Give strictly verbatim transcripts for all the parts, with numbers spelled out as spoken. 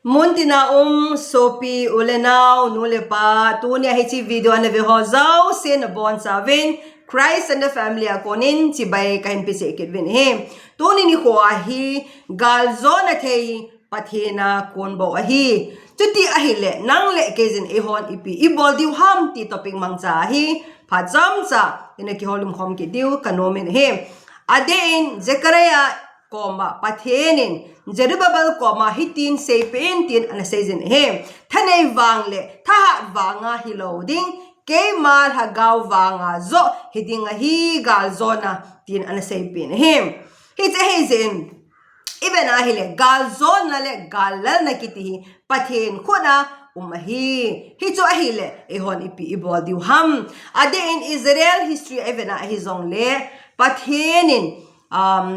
Muntina um sopi u le nao, nu le pa, tunia hiche video ana ve ho jouse nabonchauvin Christ and the Family a konin chibai kahin peh cheh kit uvin ahi. Tuni nikho hi galjona thei hi Pathen a kon bou ahi. Chuti ahile nang le kei jin eihon ipi ibol diu ham ti topic mangcha hi phat chomcha ina kihoulim khom kit diu kanom in ahi. Adeh in Zechariah koma Pathen in Zerubbabel koma hitin seipeh in tin ana seijin ahi. Thanei vang le thahat vanga hilou ding, keima lhagao vanga joh hiding ahi galjona tin ana seipeh in ahi. Hiche hijeh in iven ahile galjona le gallalna kiti hi Pathen khut a um ahi. Hichu ahile eihon ipi ibol diu ham? Adeh in Israel history iven ahi jongle Pathen in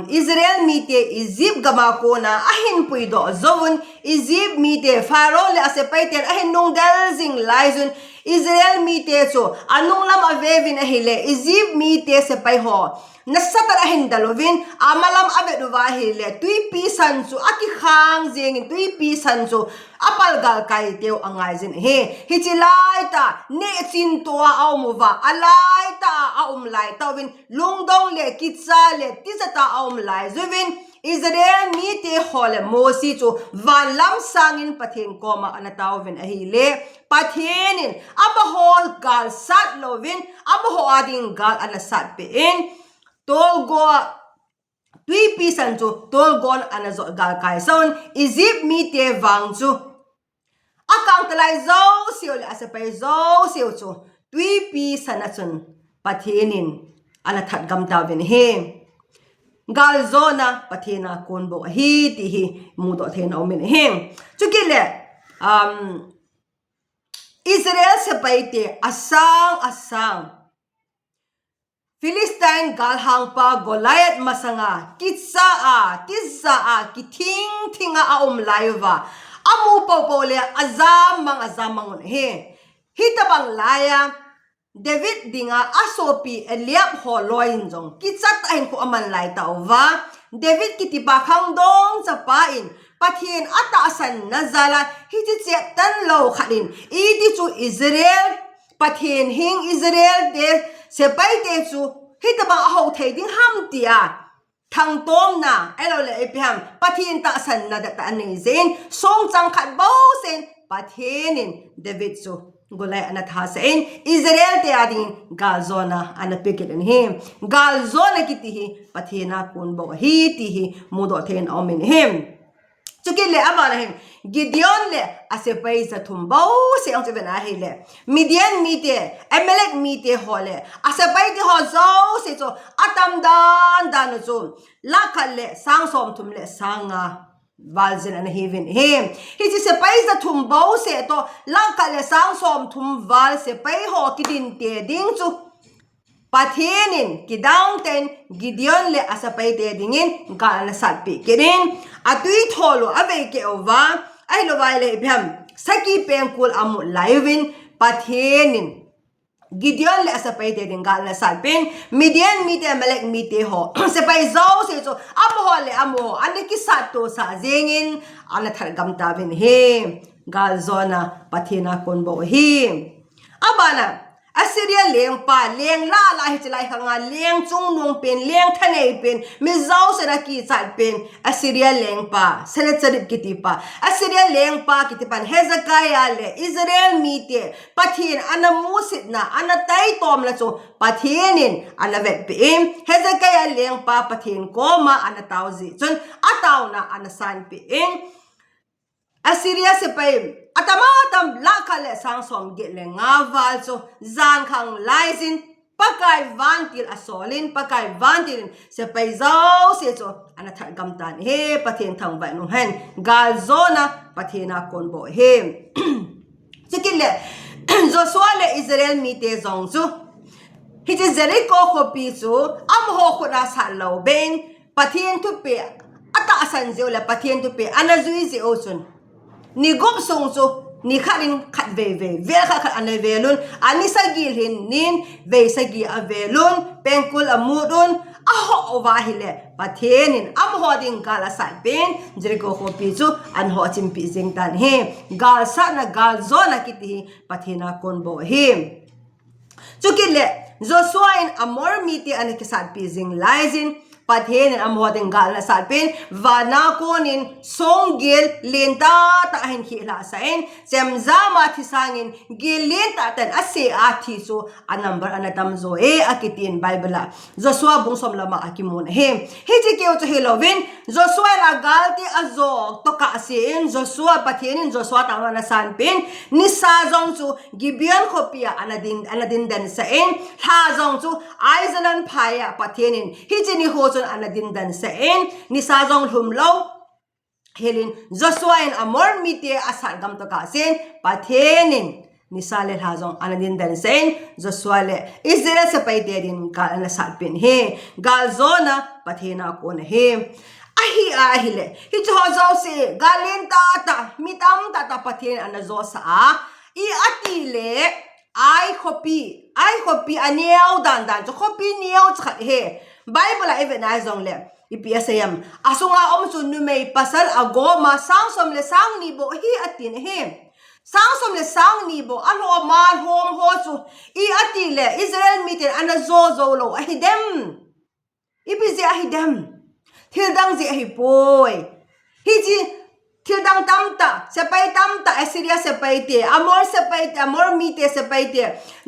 Israel mite Egypt gam a kona ahin puidoh jouvun, Egypt mite Pharaoh le asepai ten ahin nungdel jing laijun, Israel mite chu anunglam aveuvin ahile Egypt mite sepai ho nasatah in ahin del uvin, amalam avet uva ahile twipi san chu akikhang jengin twipi san chu apal galkai teu angaijin ahi. Hiche laitah nehchin tua aum uva, alaitah a aum laitah uvin, lungdong le kicha le tijat a aum laiuvin, Israel mite ho le Mosi chu vanlam sangin Pathen koma ana taovin ahile, Pathen in amaho gal sat louvin, amaho a ding gal ana satpeh in, tolgo a twipi san chu tolgon ana jot galkai sauvin, Egypt mite vang chu akangtalai jouseu le asepai jouseu chu twipi san a chun Pathen in ana that gam tauvin ahi. Galjona Pathen a kon bou ahi ti hi mudoh theina umin ahi. Chukit le Israel sepai te asang asang Philistine galhangpa Goliath masanga kicha a, tija a, kithing thing a aum lai uva, amu poupou le ajam mang ajam mang un ahi. Hitobang laiya David dinga asopi Eliab ho loi in jong kichat a hinkho aman laitah uva, David kitipa khangdong chapa in Pathen atahsanna jal a hiche cheptan lou khat in iti chu Israel Pathen hing Israel te sepai te chu hitobang ahou thei ding ham tia thangtomna ahiloule ipi ham Pathen tahsanna dettah anei jeh in songchang khat bou seh in Pathen in David chu Goliath ana thasah in Israel te a dingin galjona ana peh kit in ahi. Galjona kiti hi Pathen a kon bou ahi ti hi mudoh theina umin ahi. Chukit le abana hin Gideon le asepai jathum bouseh ahung chu iven ahile Midian mite, Amalek mite ho le asepai te ho jouse chu atam dan dan u chu lakh khat le sang somthum le sang nga val jen ana hiuvin ahi. Hiche sepai jathum bouseh toh lakh khat le sang somthum val sepai ho kidin te ding chu Pathen in kidang tah in Gideon le asepai te dingin gal ana satpeh kit in, atwi thol u aveikeh uva, ahilouva ahile ipi ham, saki pengkul amut lai uvin Pathen in Gideon le asepai te ding gal ana satpeh in, Midian mite, Amalek mite ho sepai jouse chu amaho le amaho ana kisat tosah jengin ana that gam tauvin ahi. Galjona Pathen a kon bou ahi. Abana Assyria lengpa, leng lah lah hiche lai khanga leng chungnung pen, leng thanei pen, mi jousen akichat pen, Assyria lengpa Sennacherib kitipa, Assyria lengpa kitipan Hezekiah le Israel mite Pathen ana musitna, ana taitomna chu Pathen in ana vetpeh in, Hezekiah lengpa Pathen koma ana tao jeh chun ataona ana sanpeh in, Assyria sepai atam atam lakh khat le sang somget le nga val chu jankhang laijin Pakai vantil asolin, Pakai vantil in sepai jouse chu ana that gam tan ahi. Pathen thangvah in umhen, galjona Pathen a kon bou ahi. Chukit le Joshua le Israel mite jong chu hiche Jericho khopi chu amaho khut a sat lou bein, Pathen thupeh atahsan jeh u le Pathen thupeh ana jui jeh u chun, ni gup sung chu ni khat in khat vei vei, vel khat khat ana velun, ani sagi lhin nin vei sagi avelun, pengkul amut un, ahoh uva ahile Pathen in amaho ding gal asatpeh in, Jericho khopi chu ana hochimpi jing tan ahi. Gal satna, gal jona kiti hi Pathen a kon bou ahi. Chukit le, Joshua in Amor mite ana kisatpi jing laijin, Pathen in amaho ding gal ana satpeh in, vana konin songgel lentah tah ahin khehsah in, chemjam a thi sangin gel lentah tah in ase a thi chu a number ana tamjo e, akitin Bible a. Joshua bung som lama akimun ahi. Hiche keu chu hilouvin, Joshua in agal te ajo tokah sen, Joshua, Pathen in Joshua tah ana sanpeh in, nisa jong chu Gibeon khopi a ana din, ana dindan sah in, lha jong chu Ajalon phai a Pathen in hiche nikho chun ana dindan sah in, nisa jong lhum lou. Hilin Joshua in Amor mite asat gam tokah sen, Pathen in nisa le lha jong ana dindan sah in, Joshua le Israel sepai te din gal ana satpeh in ahi. Gal jona Pathen a kon ahi. Ahi, ahile, hiche ho jouse, gal lentah tah, mi tamtah tah Pathen in ana josah a, i ati le, Ai khopi, Ai khopi aneo dan dan chu, khopi neo chu khat ahi. Bible a ivet na jongle, ipi asei em? Asunga um chu numei pasal agoma sang som le sang ni bou ahi atin ahi. Sang som le sang ni bou, alhom a lhom ho chu, i ati le, Israel miten ana jo jou lou ahi dem? Ipi jeh a ahi dem? Thil dang jeh ahipoi. Hiche thil dang tamtah, sepai tamtah, Assyria sepai te, Amor sepai te, Amor mite sepai te,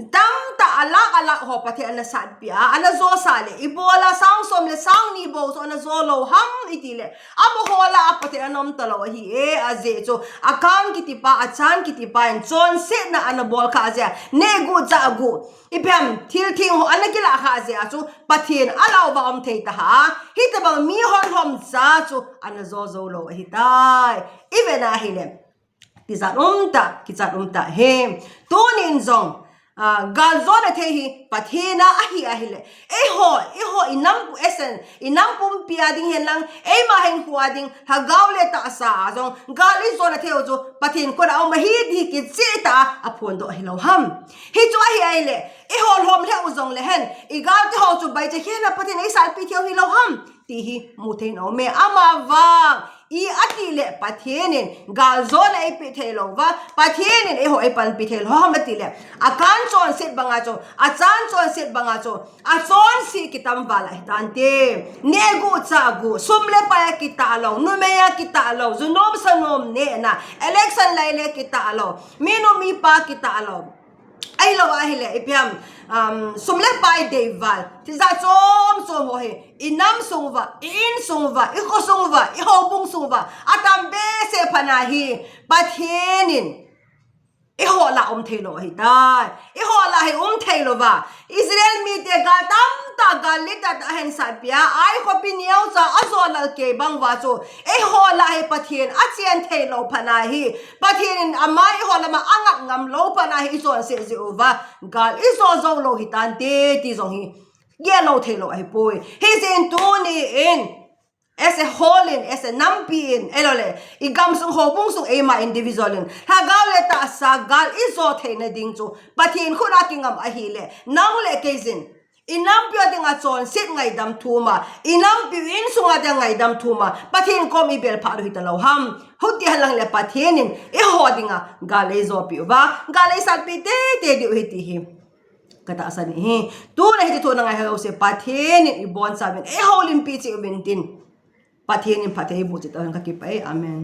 tamtah alakh alakh ho Pathen ana satpi a, ana josah le, ibola sang som le sang ni bou chu ana jo lou ham iti le, amaho lah a Pathen ana um talou ahi e, ajeh chu, Achan kitipa, Achan kitipa in chonsetna ana bol khah jeh a, neh guh chah guh, ipi ham, thil theng ho ana kilah khah jeh a chu, Pathen alah uva um thei taha. Hitobang mihon lhomcha chu ana jo jou lou ahitai. Ivet na ahile, tijat umtah, kijat umtah ahi. Tunin jong, ah, gal jona thei hi Pathen a ahi ahile, eiho, eiho inam pu esen, inam pumpi a ding hen lang, eima hinkho a ding, lhagao le tahsa a jong gal ijona thei u chu Pathen koma um ahi ti kicheh tah a aphondoh hilou ham? Hichu ahi ahile, eiho lhom lheh u jongle hen, igal te ho chu baiche khen a Pathen in eisalpi thei u hilou ham ti hi mu thei in aume. Amavang, i ati le Pathen in gal jona eipeh thei lou uva, Pathen in eiho eipanpi thei lou ham ati le, Achan chonset banga chu, Achan chonset banga chu, achonse kitam val ahi tante. Neh guh chah guh, sum le pai a kitah lou, numei a kitah lou, junom sanom nehna, election lai le kitah lou, minu mipa kitah lou. Ahilou ahile, ipi ham, um, sum le pai deival, tijat chom chom ho hi, inam sung uva, i-in sung uva, ikho sung uva, ihoubung sung uva, atam behseh phat na hi, Pathen in eiho lah um thei lou ahitai. Eiho lah hi um thei lou uva, Israel mite gal tamtah, gal lentah tah ahin satpi a, Ai khopi neocha ajo lal kei bang uva chu, eiho lah hi Pathen achen thei lou phat na hi, Pathen in ama eiho lama angat ngam lou phat na hi ichonset jeh uva, gal ijo jou lou hitante ti jong hi, gel lou thei lou ahipoi. Hijeh in tunin, as a whole in, as a nampi in, ahilouleh, igamsung houbung sung eima individual in, lhagao le tahsa gal ijo theina ding chu, Pathen khut a kingam ahile, nang le kei jin, inampiu dinga chonset ngaidam thum a, inampiu insunga dinga ngaidam thum a, Pathen kom ibel phah u hita lou ham? Huti henlang le Pathen in eiho dinga gal eijopi uva, gal eisalpi teitei diu ahi ti hi katahsan ahi. Tuna hiche thu nangai ho jouse Pathen in ibonchauvin, eiholimpi cheh uvin tin, Pathen in phatthei eiboh cheh tauhen, kakipah e. Amen.